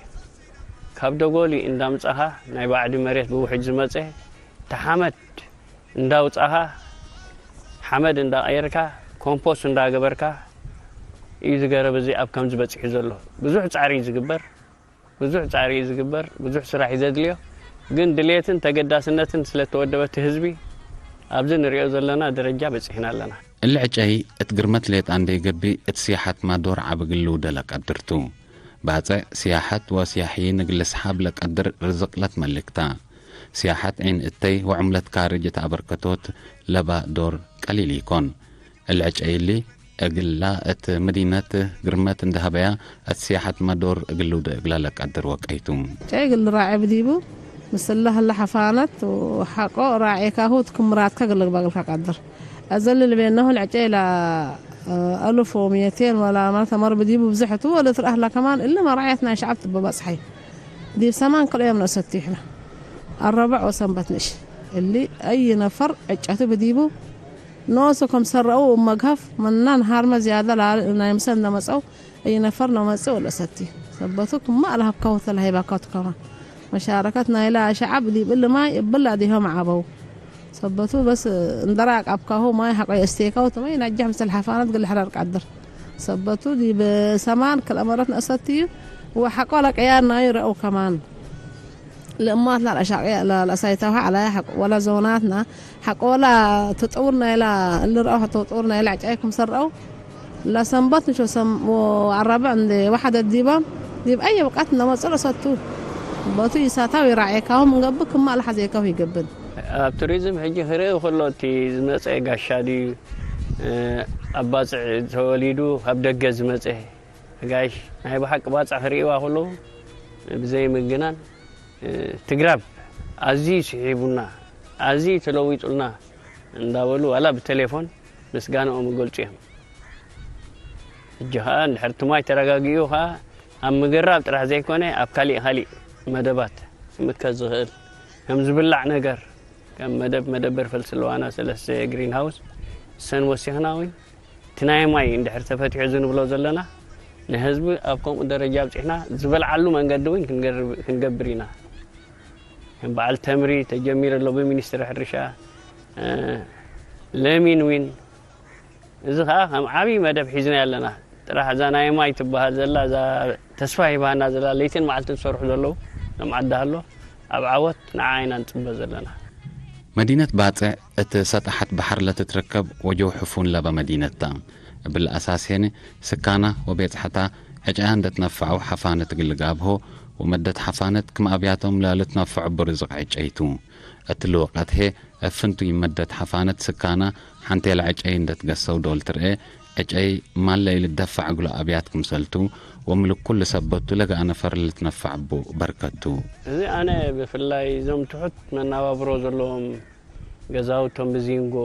ካብ ደጎሊ እንዳምጻኻ ናይ ባዕዲ መሬት ብውሕጅ ዝመጸ፣ እቲ ሓመድ እንዳውጻኻ፣ ሓመድ እንዳቀየርካ፣ ኮምፖስት እንዳገበርካ እዩ እዚ ገረብ እዚ ኣብ ከምዚ በጺሑ ዘሎ። ብዙሕ ጻዕሪ እዩ ዝግበር፣ ብዙሕ ጻዕሪ እዩ ዝግበር፣ ብዙሕ ስራሕ እዩ ዘድልዮ። ግን ድሌትን ተገዳስነትን ስለ ተወደበ እቲ ህዝቢ ኣብዚ ንሪኦ ዘለና ደረጃ በጺሕና ኣለና። እሊ ዕጨይ እት ግርመት ሌጣ እንዴ ገብእ እት ስያሐት ማዶር ዐቢ ግልውደ ለቀድር ቱ። ባጽዕ ስያሐት ወስያሕይን እግል ልስሓብ ለቀድር ርዝቅ ለትመልክ ተ። ስያሐት ዒን እተይ ወዕምለት ካርጅ እት አበርከቶት ለባ ዶር ቀሊል ኢኮን። እሊ ዕጨይ እሊ እግላ እት መዲነት ግርመት እንዴ ሀበያ እት ስያሐት ማዶር እግል ልውደ እግላ ለቀድር ወቀይ ቱ። ዕጨይ እግል ልራዔ ብዲቡ ምስለ ህለ ሐፋነት ወሐቆ ራዔካሁ እት ክም ምራድከ እግል ልግበእ እግልከ ቀድር። አዘል ልቤነሁ ለዕጨይ ለአልፍ ወምየቴን ወላ መረ ተመር ብዲቡ ብዝሕቱ ወልትረአህ ለከማን እሊ መራዔት ናይ ሸዐብ ትበ በጽሐዩ። ዲብ ሰማን ክልኦ ዮም ነአሰትዩ ሕነ። አረበዕ ወሰንበት ንእሽ። እሊ አይ ነፈር ዕጨቱ ብዲቡ ኖሱ ከም ሰረአው እብ መግሀፍ ምና ነሃርመ ዝያደ ላሊ ናይ ምሰል እንዴ መጽአው እይ ነፈር ለመጽእ ወለሰቲ። ሰበቱ ክመ አልሀብካሁ ተ ለሀይባካቱ ከማን። መሻረከት ናይላ ሸዐብ ዲብ እሊ ማይ እብለ አዴሆም ዐበው። ሰበቱ በስ እንዴ ራቀብካሁ ማይ ሐቆ የእስቴካሁ ትመይ ነጀሕ ምስል ሐፋነት እግል ልሕረር ቀድር። ሰበቱ ዲብ ሰማን ክልኤ መረት ነአሰትዩ ወሐቆ ለቅያር ናዩ ረአው ከማን። ለእማት ለአሻቅየ ለአሳይታሁ ዐላያ ሐቆ ወለ ዞናትና ሐቆ ወለ ተጠውር ናይላ እሊ ረአው ተጠውር ናይላ ዕጫይ ክምሰል ረአው ለሰንበት ንሾ ሰም ወአረብዕ እንዴ ወሐደት ዲቦም ዲብ አየ ብቃት እነመጽእ ለሰቱ። ቦቱ ኢሳታው ኢራዔካሁ ምን ገብእ ክመ ለሐዜካሁ ኢገብን። ኣብ ቱሪዝም ሕጂ ክርኢ ከሎ እቲ ዝመጸ ጋሻ ድዩ፣ እ፣ ኣብ ባጽዕ ተወሊዱ ካብ ደገ ዝመጸ ጋሽ ናይ ብሓቂ ባጽዕ ክርእይዋ ከለዉ ብዘይ ምግናን፣ እ፣ ትግራብ አዝዩ ስሒቡና፣ አዝዩ ተለዊጡልና እንዳበሉ ዋላ ብተሌፎን ምስጋናኦም ይገልጹ እዮም። እጅ ኸኣ እንድሕር ትማይ ተረጋጊኡ ኸኣ ኣብ ምግራብ ጥራሕ ዘይኮነ ኣብ ካሊእ ካሊእ መደባት ክምከት ዝኽእል ከም ዝብላዕ ነገር ከም መደብ መደበር ፈልሲ ለዋና ሰለስተ ግሪን ሃውስ እሰን ወሲኽና እውን እቲ ናይ ማይ እንድሕር ተፈቲሑ እዚ ንብሎ ዘለና ንህዝቢ ኣብ ከምኡ ደረጃ ኣብጺሕና ዝበልዓሉ መንገዲ እውን ክንገርብ-፣ ክንገብር ኢና። ከም በዓል ተምሪ ተጀሚሩ ኣሎ ብሚኒስትሪ ሕርሻ፣ እ፣ ለሚን ዊን። እዚ ኸኣ ከም ዓብዪ መደብ ሒዝና ኣለና። ጥራሕ እዛ ናይ ማይ ትበሃል ዘላ፣ እዛ ተስፋ ሂባና ዘላ፣ ለይትን መዓልትን ዝሰርሑ ዘለዉ፣ ሎም ዓዲ ሃሎ፣ ኣብ ዓወት ንዓ ኢና ንጽበ ዘለና። መዲነት ባጽዕ እት ሰጣሓት በሐር ለትትረከብ ወጀው ሕፉን ለበ መዲነት ተ። እብል አሳስ ሄነ፣ ስካና ወቤጽሐታ ዕጨያ እንዴ ትነፈዐው ሐፋነት እግል ልጋብሆ፣ ወመደት ሐፋነት ክም አብያቶም ለልትነፈዑ እቡ ርዝቅ ዕጨይ ቱ። እትሊ ወቀት ህዬ፣ እብ ፍንቱይ መደት ሐፋነት ስካና ሐንቴለ ዕጨይ እንዴ ትገሰው ዶል ትርኤ፣ ዕጨይ ማል ለኢልትደፈዕ እግሉ አብያት ክምሰል ቱ፣ ወምልክ ኩሉ ሰበት ቱ ለገአ ነፈር ለልትነፈዕ እቡ በርከት ቱ። እዚ አነ ብፍላይ እዞም ትሑት መናባብሮ ዘለዎም ገዛውቶም ብዚንጎ፣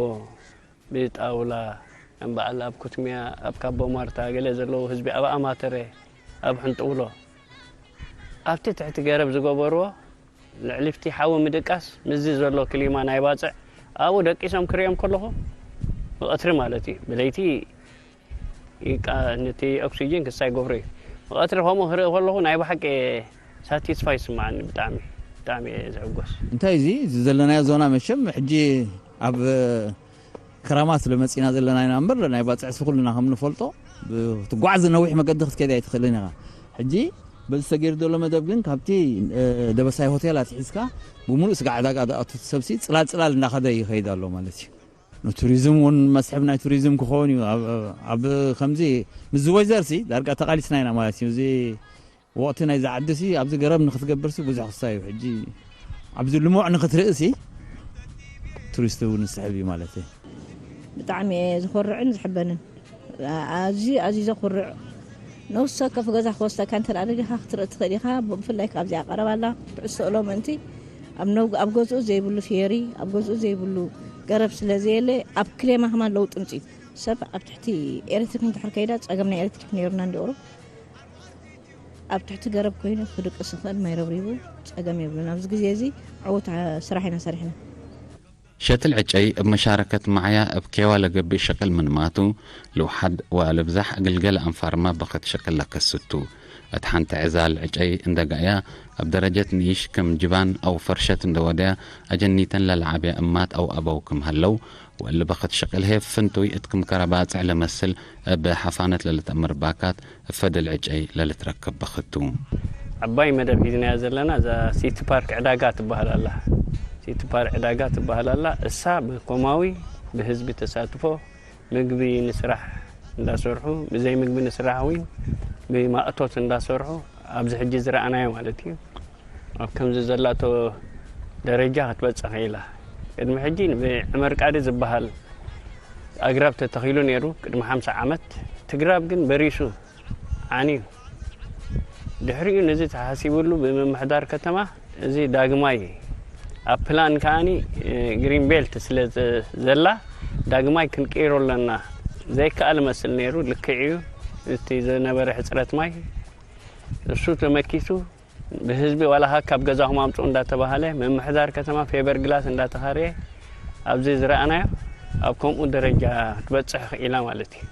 ብጣውላ፣ እም በዐል አብ ኩትምያ፣ አብ ካቦ ማርታ ገሌ ዘለዉ ህዝቢ አብ አማተረ፣ አብ ሕንጥውሎ፣ ኣብቲ ትሕቲ ገረብ ዝገበርዎ፣ ልዕሊፍቲ ሓዊ ምድቃስ፣ ምስዚ ዘሎ ክሊማ ናይ ባጽዕ፣ ኣብኡ ደቂሶም ክርእዮም ከለኹ፣ ብቀትሪ ማለት እዩ፣ ብለይቲ ይቃ-፣ ነቲ ኦክሲጅን ክሳይ ገብሮ እዩ። ብቀትሪ ከምኡ ክርኢ ከለኹ፣ ናይ ብሓቂ ሳቲስፋይ ይስምዓኒ፣ ብጣዕሚ፣ ብጣዕሚ እየ ዝሕጎስ። እንታይ እዚ፣ እዚ ዘለናዮ ዞና መቸም ሕጂ ኣብ ክራማት ስለ መጺእና ዘለና ኢና እምበር፣ ናይ ባጽዕሲ ኩልና ከም ንፈልጦ፣ ብትጓዓዝ ነዊሕ መገዲ ክትከይድ ኣይትኽእልን ኢኻ። ሕጂ በዚ ተገይሩ ዘሎ መደብ ግን፣ ካብቲ፣ እ፣ ደበሳይ ሆቴል ኣትሒዝካ፣ ብምሉእ ስጋዕ ዕዳጋ ዝኣቱ ሰብሲ፣ ጽላል ጽላል እንዳኸደ ይኸይድ ኣሎ ማለት እዩ። ንቱሪዝም እውን መስሕብ ናይ ቱሪዝም ክኸውን እዩ። ኣብ፣ ኣብ ከምዚ ምስ እዚ ወይዘርሲ፣ ዳርጋ ተቓሊስና ኢና ማለት እዩ። እዚ ወቅቲ ናይዚ ዓዲሲ ኣብዚ ገረብ ንክትገብርሲ ብዙሕ ክሳይ እዩ። ሕጂ ኣብዚ ልሙዕ ንክትርእሲ ቱሪስት እውን ዝስሕብ እዩ ማለት እዩ። ብጣዕሚ እየ ዝኮርዕን ዝሕበንን። ኣዝዩ ኣዝዩ ዘኩርዕ። ነፍሲ ወከፍ ገዛ ክወስደካ እንተ ደኣ ደሊኻ ክትርኢ ትኽእል ኢኻ። ብፍላይ ካብዚኣ ቀረባ ኣላ። ትዕሶ ሎምንቲ ኣብ ነውግ-፣ ኣብ ገዝኡ ዘይብሉ ፌሪ፣ ኣብ ገዝኡ ዘይብሉ ገረብ ስለ ዘየለ ኣብ ክሌማ ከማን ለውጢ ምጽኡ። ሰብ ኣብ ትሕቲ ኤሌክትሪክ እንድሕር ከይዳ ጸገም ናይ ኤሌክትሪክ ነይሩና እንዲ ቁሩብ። ኣብ ትሕቲ ገረብ ኮይኑ ክድቅስ ይኽእል፣ ማይ ረብሪቡ ጸገም የብሉን። ኣብዚ ግዜ እዚ ዕዉት ስራሕ ኢና ሰሪሕና። ሸትል ዕጨይ እብ መሻረከት መዓያ እብ ኬዋ ለገብእ ሸቅል ምንማቱ፣ ልውሓድ ወአልብዛሕ እግል ገሌ አንፋርመ በክት ሸቅል ለከስቱ። እት ሐንቲ ዕዛል ዕጨይ እንደ ገአያ፣ እብ ደረጀት ንኢሽ ክም ጅባን አው ፈርሸት እንደ ወደያ፣ አጀኒተን ለለዓብያ እማት አው አበው ክም ሀለው፣ ወእሊ በክት ሸቅል ህዬ ፍንቱይ እት ክም ከረ ባጽዕ ለመስል እብ ሐፋነት ለልትአመር ባካት እብ ፈድል ዕጨይ ለልትረከብ በክት ቱ። ዐባይ መደብ ሒዝናያ ዘለና እዛ ሲቲ ፓርክ ዕዳጋ ትበሀል አላ። ሲቲ ፓርክ ዕዳጋ ትበሀል አላ። እሳ ብኮማዊ ብህዝቢ ተሳትፎ ምግቢ ንስራሕ እንዳሰርሑ፣ ብዘይ ምግቢ ንስራሕ እውን ብማእቶት እንዳሰርሑ ኣብዚ ሕጂ ዝረኣናዮ ማለት እዩ። ኣብ ከምዚ ዘላቶ ደረጃ ክትበጽሕ ክኢላ። ቅድሚ ሕጂ ብዕመር ቃዲ ዝበሃል ኣግራብ ተተኺሉ ነይሩ፣ ቅድሚ ሓምሳ ዓመት። እቲ ግራብ ግን በሪሱ ዓንዩ። ድሕሪኡ ነዚ ተሓሲብሉ ብምምሕዳር ከተማ እዚ ዳግማይ ኣብ ፕላን ከኣኒ ግሪን ቤልት ስለ ዘ-፣ ዘላ ዳግማይ ክንቅይሮ ኣለና። ዘይከኣል መስል ነይሩ፣ ልክዕ እዩ። እቲ ዝነበረ ሕጽረት ማይ እሱ ተመኪቱ ብህዝቢ ዋላ ሀ ካብ ገዛኹም ኣምጽኡ እንዳተባሃለ፣ ምምሕዳር ከተማ ፌበር ግላስ እንዳተኻረየ፣ ኣብዚ ዝረኣናዮ ኣብ ከምኡ ደረጃ ክትበጽሕ ክኢላ ማለት እዩ።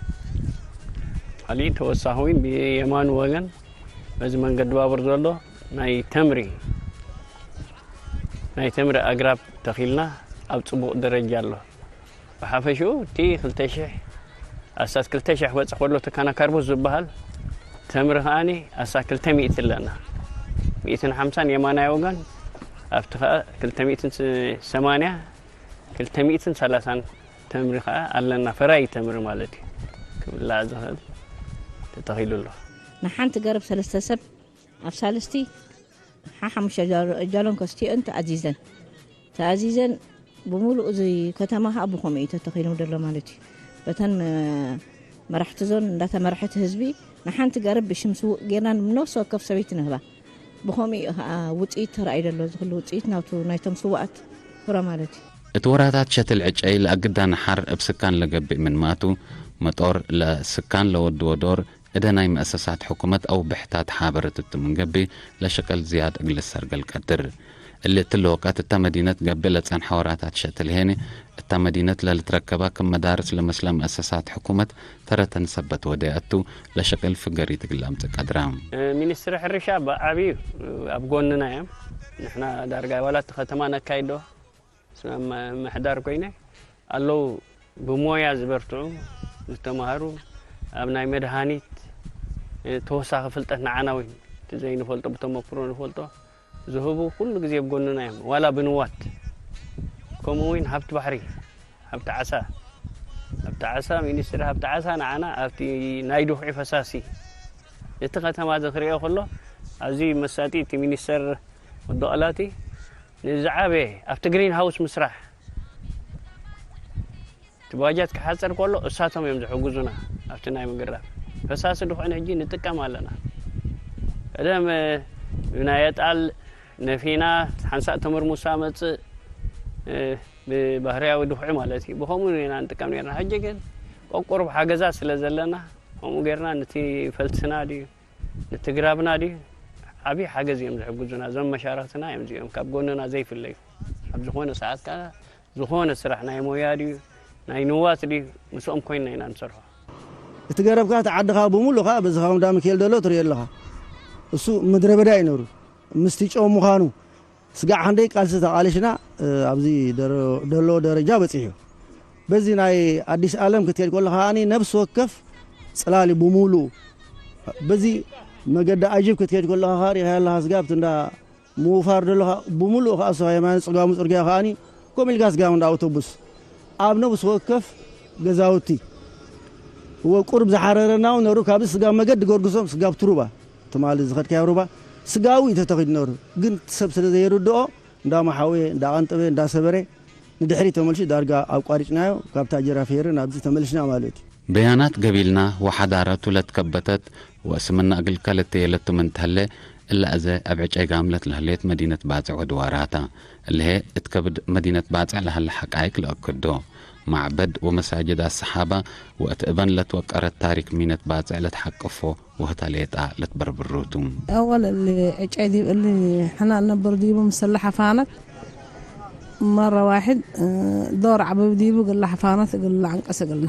ካሊእ ተወሳኺ እውን ብየማኑ ወገን በዚ መንገዲ ባቡር ዘሎ ናይ ተምሪ፣ ናይ ተምሪ ኣግራብ ተኺልና ኣብ ጽቡቕ ደረጃ ኣሎ። ብሓፈሽኡ እቲ ክልተ ሺሕ፣ ኣስታት ክልተ ሺሕ ክበጽሕ ከሎ፣ እቲ ካናካርቡስ ዝበሃል ተምሪ ከኣኒ ኣስታት ክልተ ሚእቲ ኣለና። ሚእትን ሓምሳን የማናይ ወገን፣ ኣብቲ ከኣ ክልተ ሚእትን ሰማንያ፣ ክልተ ሚእትን ሰላሳን ተምሪ ከኣ ኣለና። ፈራይ ተምሪ ማለት እዩ። ክብላዕ ዝኽእል ተተኺሉ ኣሎ። ንሓንቲ ገረብ ሰለስተ ሰብ ኣብ ሳልስቲ ሓ-፣ ሓሙሽተ እጃሎ-፣ እጃሎን ከስትየኦን ተኣዚዘን። ተኣዚዘን ብምሉእ እዚ ከተማ ከኣ ብኸምኡ እዩ ተተኺሉ ዘሎ ማለት እዩ። በተን መ-፣ መራሕቲ ዞን እንዳተመርሐት ህዝቢ ንሓንቲ ገረብ ብሽም ስዉእ ጌርና ንነፍሲ ወከፍ ሰበይቲ ንህባ። ብኸምኡ ከኣ ውጽኢት ተራእዩ ደሎ። እዚ ኩሉ ውጽኢት ናቱ ናይቶም ስውኣት ሁረ ማለት እዩ። እት ወራታት ሸትል ዕጨይ ለአግዳ ነሓር እብ ስካን ለገብእ ምንማቱ፣ መጦር ለስካን ለወድዎ ዶር እደ ናይ መአሰሳት ሕኩመት አው ብሕታት ሓበረት እቱ ምን ገብእ፣ ለሸቀል ዝያድ እግል ሰርገል ቀድር። እሊ እትለ ወቀት እተ መዲነት ገብእ ለጸንሐ ወራታት ሸትል ሄኒ፣ እተ መዲነት ለልትረከባ ክም መዳርስ ለመስላ መአሰሳት ሕኩመት ተረተን ሰበት ወደያቱ ለሸቅል ፍገሪት እግል አምጽእ ቀድራ። ሚኒስትሪ ሕርሻ በዐቢዩ ኣብ ጎንና እዮም። ንሕና ዳርጋ ዋላ እቲ ከተማ ነካይዶ ስመ-፣ ምሕዳር ኮይነ ኣለዉ ብሞያ ዝበርትዑ ዝተማህሩ ኣብ ናይ መድሃኒት ተወሳኺ ፍልጠት ንዓና ወይ እቲ ዘይንፈልጦ ብተመክሮ ንፈልጦ ዝህቡ ኩሉ ግዜ ኣብ ጎንና እዮም። ዋላ ብንዋት ከምኡ እውን ሃብቲ ባሕሪ፣ ሃብቲ ዓሳ፣ ሃብቲ ዓሳ፣ ሚኒስትሪ ሃብቲ ዓሳ ንዓና ኣብቲ ናይ ድኹዒ ፈሳሲ ነቲ ከተማ እዚ ክርእዮ ከሎ፣ ኣብዚ መሳጢ እቲ ሚኒስተር ወዲ ቃላቲ ንዝዓበየ ኣብቲ ግሪን ሃውስ ምስራሕ፣ እቲ ባጀት ክሓጽር ከሎ እሳቶም እዮም ዝሕግዙና ኣብቲ ናይ ምግራብ። ፈሳሲ ድኹዒ ንሕጂ ንጥቀም ኣለና። ቀደም ብናይ ኣጣል ነፊና ሓንሳእ ተመርሙሳ መጽእ፣ ብባህርያዊ ድኹዒ ማለት እዩ። ብኸምኡ ኢና ንጥቀም ነርና። ሕጂ ግን ቀቁሩብ ሓገዛት ስለ ዘለና፣ ከምኡ ጌርና ነቲ ፈልስና ድዩ፣ ነቲ ግራብና ድዩ፣ ዓቢ ሓገዝ እዮም ዝሕግዙና። እዞም መሻርኽትና እዮም እዚኦም፣ ካብ ጎንና ዘይፍለዩ። ኣብ ዝኾነ ሰዓት ከኣ ዝኾነ ስራሕ ናይ ሞያ ድዩ፣ ናይ ንዋት ድዩ፣ ምስኦም ኮይንና ኢና ንሰርሖ። እቲ ገረብካ፣ እቲ ዓድኻ ብምሉእ ከኣ በዚ ካብ እንዳ ሚካኤል ደሎ ትርእዮ ኣለኻ። እሱ ምድረ በዳ እዩ ነይሩ። ምስቲ ጨው ምዃኑ፣ ስጋዕ ክንደይ ቃልሲ ተቃሊስና፣ እ፣ ኣብዚ ደረ-፣ ደሎ ደረጃ በጺሑ። በዚ ናይ ኣዲስ ኣለም ክትከድ ከለኻ ከኣኒ ነፍሲ ወከፍ ጽላል እዩ ብምሉኡ። በዚ መገዲ ኣጅብ ክትከድ ከለኻ ከኣ ርኢኻዮ ኣለኻ፣ ስጋብ እቲ እንዳ ምውፋር ደሎ ከኣ ብምሉኡ ከኣ እሱ የማነ ጽጋሙ ጽርግያ ከኣኒ ከምኡ ኢልካ ስጋብ እንዳ ኣውቶቡስ ኣብ ነፍሲ ወከፍ ገዛውቲ ወቁርብ ዝሓረረና እውን ነሩ። ካብዚ ስጋብ መገዲ ገርግሶም ስጋብ ትሩባ ትማሊ ዝኸድካዮ ሩባ ስጋዊ እዩ ተተኺዱ ነሩ። ግን ሰብ ስለ ዘይርድኦ፣ እንዳመሓወየ፣ እንዳቐንጠበ፣ እንዳሰበረ፣ ንድሕሪት ተመልሹ ዳርጋ ኣቋሪጽናዮ፣ ካብ ታጀራ ፌሪ ናብዚ ተመልሽና ማለት እዩ። በያናት ገቢልና ወሓዳረቱ ለትከበተት ወእስምና እግል ከልተየለቱ ምን ተህለ፣ እለ አዜ እብ ዕጨይ ጋምለት ለህሌት መዲነት ባጽዕ ወድዋራታ፣ እለ ህዬ እት ከብድ መዲነት ባጽዕ ለሀለ ሐቃይቅ ለአክዶ። ማዕበድ ወመሳጅድ አሰሓባ ወእት እበን ለትወቀረት ታሪክ ሚነት ባጽዕ ለትሐቅፎ ወህተ ሌጣ ለትበርብሩ ቱ። አወል እሊ ዕጨይ ዲብ እሊ ሕነ እንነብር ዲቡ ምስል ለሐፋነት መረ ዋሕድ፣ እ፣ ዶር ዐብብ ዲቡ እግል ለሐፋነት እግል ለዐንቅስ እግልነ።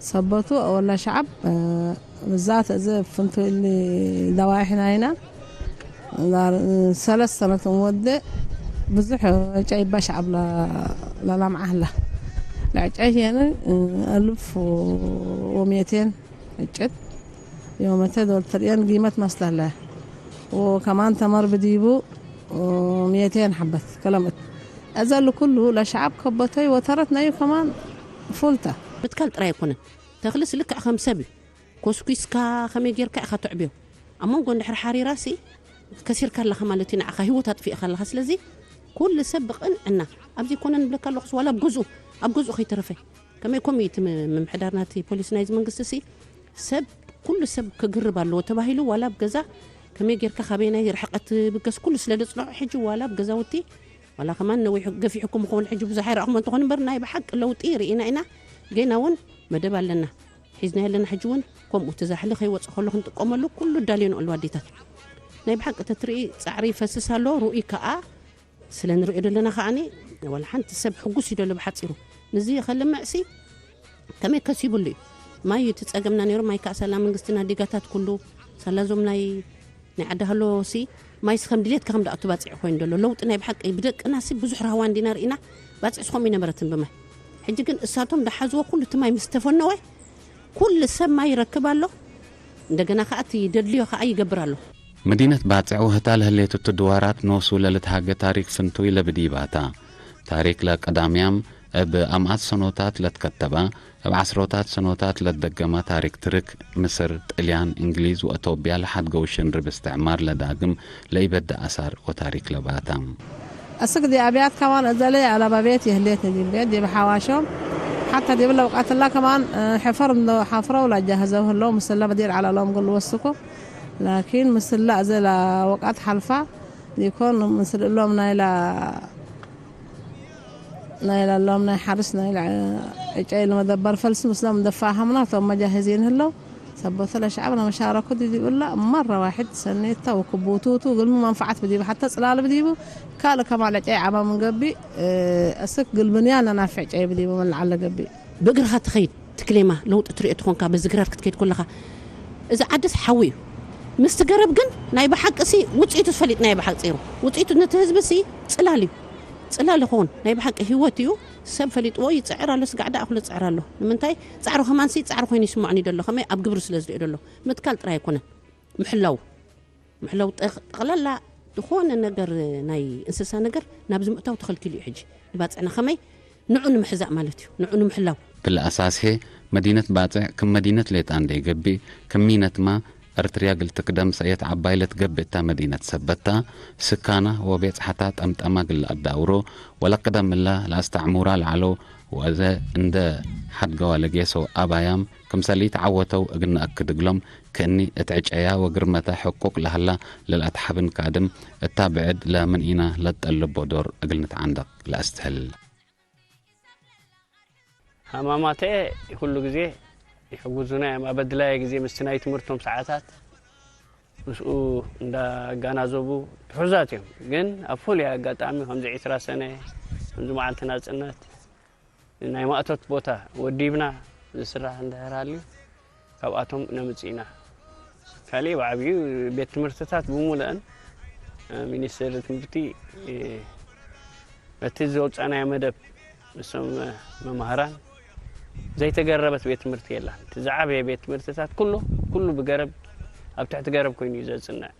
ሰበቱ አወል ለሸዐብ፣ እ፣ ብዛት እዘ ፍንቱ እሊ ደዋይሕ ናይነ ዳር ሰለስ ሰነት እንወዴ ብዙሕ ዕጨይ እባ ሸዐብ ለ-፣ ለለምዓ ህለ። ለዕጨይ ህዬ፣ እ፣ አልፍ ወሜቴን ዕጭት ዮመተ ዶል ተርእየን ጊመት መስለለ። ወከማን ተመር ብዲቡ ሚእቴን ሐበት ከለምት። እዘ ለኩሉ ለሸዐብ ከበቶይ ወተረት ናዩ ከማን ፉል ተ። ምትካል ጥራይ ኣይኮነን፣ ተክልስ ልክዕ ከም ሰብ እዩ። ኮስኩስካ ከመይ ጌርካ ኢኻ ትዕብዮ? ኣብ መንጎ እንድሕር ሓሪራሲ ከሲርካ ኣለኻ ማለት እዩ፣ ንዓኻ ህይወት ኣጥፊእካ ኣለኻ። ስለዚ ኩሉ ሰብ ብቕንዕና ኣብዚ ኮነ ንብለካ ኣለኹስ፣ ዋላ ኣብ ገዝኡ፣ ኣብ ገዝኡ ከይተረፈ ከመይ ኮም እዩ እቲ ም-፣ ምምሕዳር ናቲ ፖሊስ ናይዚ መንግስቲ ሲ፣ ሰብ፣ ኩሉ ሰብ ክግርብ ኣለዎ ተባሂሉ፣ ዋላ ኣብ ገዛ ከመይ ጌርካ ካበየናይ ርሕቀት ብገስ ኩሉ ስለ ደጽንዖ፣ ሕጂ ዋላ ኣብ ገዛውቲ፣ ዋላ ከማን ነዊሕ ገፊሕኩም ክኸውን ሕጂ ብዙሕ ኣይረኣኹም እንተኾነ እምበር፣ ናይ ብሓቂ ለውጢ ርኢና ኢና። ጌና እውን መደብ ኣለና፣ ሒዝናዮ ኣለና። ሕጂ እውን ከምኡ እቲ ዛሕሊ ከይወጽእ ከሎ ክንጥቀመሉ ኩሉ እዳልዮ ንኣሉ ኣዴታት። ናይ ብሓቂ ተትርኢ ጻዕሪ ይፈስስ ኣሎ፣ ርኡይ ከኣ ስለ ንርእዮ ደለና ከኣኒ፣ ወላ ሓንቲ ሰብ ሕጉስ እዩ ደሎ ብሓጺሩ። ንዚ ከልምዕሲ ከመይ ከሲቡሉ እዩ? ማይ እቲ ጸገምና ነይሩ፣ ማይ ከኣ ሳላ መንግስትና ዲጋታት ኩሉ፣ ሳላ ዞም ናይ፣ ናይ ዓዲ ሃሎሲ፣ ማይስ ከም ድሌትካ ከም ደኣ ትባጽዕ ኮይኑ ደሎ። ለውጢ ናይ ብሓቂ ብደቅናሲ ብዙሕ ራህዋ እንዲና ርኢና፣ ባጽዕስ ከምኡ ይነበረትን ብማይ። ሕጂ ግን እሳቶም ደሓዝዎ ኩሉ እቲ ማይ ምስ ተፈነወ፣ ኩሉ ሰብ ማይ ይረክብ ኣሎ፣ እንደገና ከኣ እቲ ደድልዮ ከኣ ይገብር ኣሎ። መዲነት ባጽዕ ወህታ ለህሌት እቱ ድዋራት ኖሱ ለልትሃገ ታሪክ ፍንቱይ ለብዲባታ። ታሪክ ለቀዳምያም እብ አምኣት ሰኖታት ለትከተበ፣ እብ ዐስሮታት ሰኖታት ለትደገመ ታሪክ ትርክ፣ ምስር፣ ጥልያን፣ እንግሊዝ ወአቶብያ ለሓድገው ሽንርብ እስትዕማር ለዳግም ለኢበደ አሳር ወታሪክ ለባታ። አስክ ዲ አብያት ከማን እዘለ አለባ ቤት የህሌት ዲብ ቤት ዲብ ሐዋሾም ሐተ ዲብ ለውቀትላ ከማን፣ እ፣ ሕፈር እንዶ ሐፍረው ለጃህዘው ህለው ምስለ መዲር ዐለ ሎም እግል ወስኮ። ላኪን ምስላ እዘ ለወቃት ሐልፋ ሊኮን ምስል እሎም ናይላ ናይላ እሎም ናይ ሐርስ ናይላ ዕጨይ ለመደበር ፈልስ ምስሎም እንደፋሀምና ቶም መጃህዚን ህለው ሰቦተ ለሸዐብ ለመሻረኩ ዲብ እላ መረ ዋሕድ ሰኔታ ወክቡቱቱ እግልሚ መንፈዓት ብዲቡ ሐተ ጽላል ብዲቡ ካልእ ከማል ዕጨይ ዐማ ምን ገብእ እስክ ግልብንያ ለናፍዕ ዕጨይ ብዲቡ ምን ለዐለ ገብእ። ብእግርኻ ትኸይድ ትክሌማ ለውጥ ትርኤ ትኾንካ፣ በዚ ግራር ክትከይድ ኮለኻ፣ እዚ ዓድስ ሓዊ እዩ። ምስቲ ገረብ ግን ናይ ብሓቂ ሲ ውጽኢቱ ፈሊጥ ናይ ብሓቂ ጸይሩ። ውጽኢቱ ነቲ ህዝቢ ሲ ጽላል እዩ። ጽላል ይኸውን ናይ ብሓቂ ህይወት እዩ። ሰብ ፈሊጥዎ ይጽዕር ኣሎ፣ ስጋዕ ደኣ እኽሉ ይጽዕር ኣሎ። ንምንታይ ጻዕሩ ከማን ሲ ጻዕሩ ኮይኑ ይስምዖኒ ደሎ፣ ከመይ ኣብ ግብሪ ስለ ዝርኤ ደሎ። ምትካል ጥራይ ኣይኮነን። ምሕላው ምሕለው ጠቅ-፣ ጠቕላላ ዝኾነ ነገር ናይ እንስሳ ነገር ናብዚ ምእታው ተኸልኪሉ እዩ። ሕጂ ንባጽዕና ከመይ ንዑ ንምሕዛእ ማለት እዩ፣ ንዑ ንምሕላው። ክል አሳስ ህዬ፣ መዲነት ባጽዕ ክም መዲነት ሌጣ እንዴ ገብእ፣ ክም ሚነትማ እርትርያ እግል ትክደም ሰእየት ዐባይ ለትገብእ እተ መዲነት ሰበት ተ፣ ስካና ወቤጽሐታ ጠምጠማ እግል ለአዳውሮ ወለቅደም እለ ለአስተዕሙራ ለዐለው ወአዜ እንዴ ሐድገዋ ለጌሰው አባያም ክምሰል ኢተዐወተው እግል ነአክድ እግሎም፣ ክእኒ እት ዕጨያ ወግርመተ ሕቁቅ ለሀላ ለልአትሓብን ካድም፣ እታ ብዕድ ለምንኢና ለትጠልቦ ዶር እግል ንትዓንደቅ ለአስትህል። ሐማማተ ሁሉ ግዜ ይሕጉዙና እዮም። አበድላየ ግዜ ምስቲ ናይ ትምህርቶም ሰዓታት ምስኡ እንዳጋናዘቡ ትሑዛት እዮም። ግን ኣብ ፍሉይ ኣጋጣሚ ከምዚ ዕስራ ሰነ፣ ከምዚ መዓልቲ ናጽነት፣ ናይ ማእቶት ቦታ ወዲብና ዝስራሕ እንድሕር ሃልዩ፣ ካብኣቶም ነምጽእ ኢና። ካልእ ብዓብዩ ቤት ትምህርትታት ብሙሉአን፣ እ፣ ሚኒስቴር ትምህርቲ፣ እ፣ በቲ ዘውጻናዮ መደብ፣ እሶም መምህራን ዘይተገረበት ቤት ትምህርቲ የላን። እቲ ዝዓበየ ቤት ትምህርትታት ኩሉ፣ ኩሉ ብገረብ፣ ኣብ ትሕቲ ገረብ ኮይኑ እዩ ዘጽንዕ።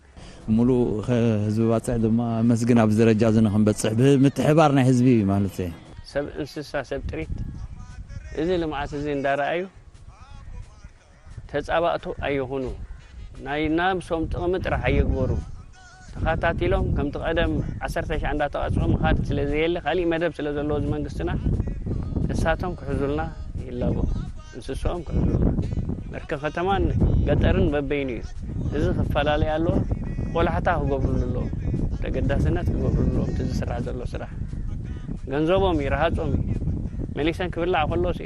ሙሉእ ከ-፣ ህዝቢ ባጽዕ ድማ መስግን ኣብዚ ደረጃ እዚ ንክንበጽሕ ብምትሕባር ናይ ህዝቢ ማለት እዩ። ሰብ እንስሳ፣ ሰብ ጥሪት፣ እዚ ልምዓት እዚ እንዳረኣዩ ተጻባእቱ ኣይኹኑ። ናይ ናብሶም ጥቕሚ ጥራሕ ኣይግበሩ። ተኻታቲሎም ከምቲ ቀደም ዓሰርተ ሻዕ እንዳተቐጽዑ ምኻድ ስለ ዘየለ፣ ካሊእ መደብ ስለ ዘለዎ እዚ መንግስትና፣ እሳቶም ክሕዙልና ይላቦ። እንስሶኦም ክሕዙልና። መርከ ከተማን ገጠርን በበይኑ እዩ። እዚ ክፈላለ ኣለዎ። ቆላሕታ ክገብሩሉ ኣለዎም። ተገዳስነት ክገብሩሉ ኣለዎም። እቲ ዝስራሕ ዘሎ ስራሕ። ገንዘቦም እዩ፣ ረሃጾም እዩ። መሊሰን ክብላዕ ከሎሲ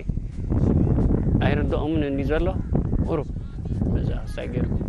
ኣይርድኦምን እንዲ ዘሎ ቁሩብ በዛ ክሳይ ገይርኩም።